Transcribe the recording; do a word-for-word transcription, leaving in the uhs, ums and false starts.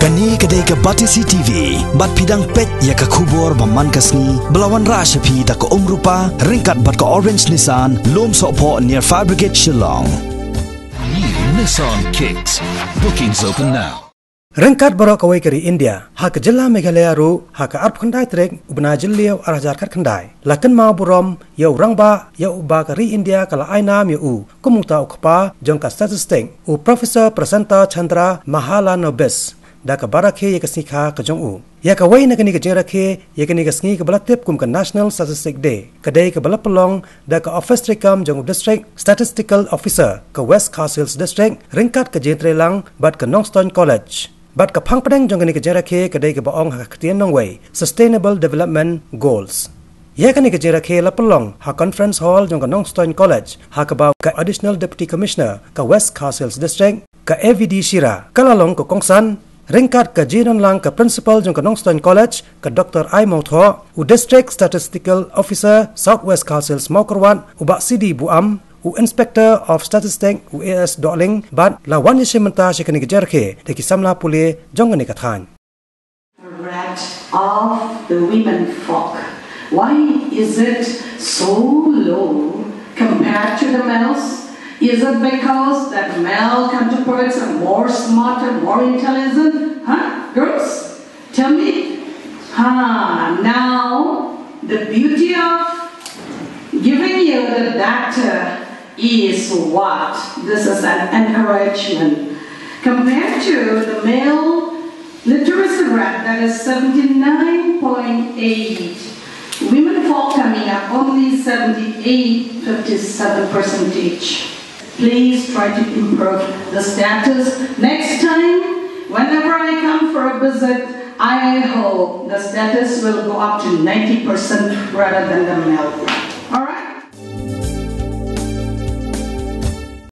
Kane ka dei ka Batesi T V, bad phi dang peit ïa ka khubor ba man ka sngi, ba la wanrah sha phi da ka Umrupa, ryngkat bad ka Orange Nissan, Lum Sohphoh near Fire Brigade Shillong. New Nissan Kicks. Bookings open now. Ryngkat baroh kawei ka ri India, ha ka jylla Meghalaya ruh, ha ka arphew khyndai tarik, u bnai Jylliew ar hajar khatkhyndai, la kynmaw burom ïa u rangbah, ïa uba ka ri India ka la ai nam ïa u kum uta u kpa jong ka statistic, u Professor Prasanta Chandra Mahalanobis, da kaba rakhe ïa ka sngi kha ka jong u. Ïa kawei na kane ka jingrakhe ïa kane ka sngi kaba la tip kum ka National Statistic Day, ka dei kaba la pynlong da ka ophis treikam jong u District Statistical Officer ka West Khasi Hills District, ryngkat ka jingtreilang bad ka Nongstoiñ College. Bad ka phang pdeng jong kane ka jingrakhe ka dei kaba ong ha ka ktien nongwei, Sustainable Development Goals. Ïa kane ka jingrakhe la pynlong ha Conference Hall jong ka Nongstoiñ College, ha kaba ka Additional Deputy Commissioner ka West Khasi Hills District, ka A V D Shira, ka la long ka kongsan, ryngkat ka jingdonlang ka Principal jong ka Nongstoiñ College, ka Doctor I Mawthoh, u District Statistical Officer South West Khasi Hills Mawkyrwat, u Bah C D Buam, u Inspector of Statistics, u A S Dohling, bad la wan ïashim bynta sha kane ka jingrakhe da ki samla pule jong kane ka thaiñ. Rat of the women folk. Why is it so low compared to the males? Is it because that male counterparts are more smarter, more intelligent? Huh? Girls? Tell me. Ha, now the beauty of giving you the data is what? This is an encouragement. Compared to the male literacy rate, that is seventy-nine point eight, women folk coming up only seventy-eight fifty-seven percentage. Please try to improve the status. Next time, whenever I come for a visit, I hope the status will go up to ninety percent rather than the male. All right?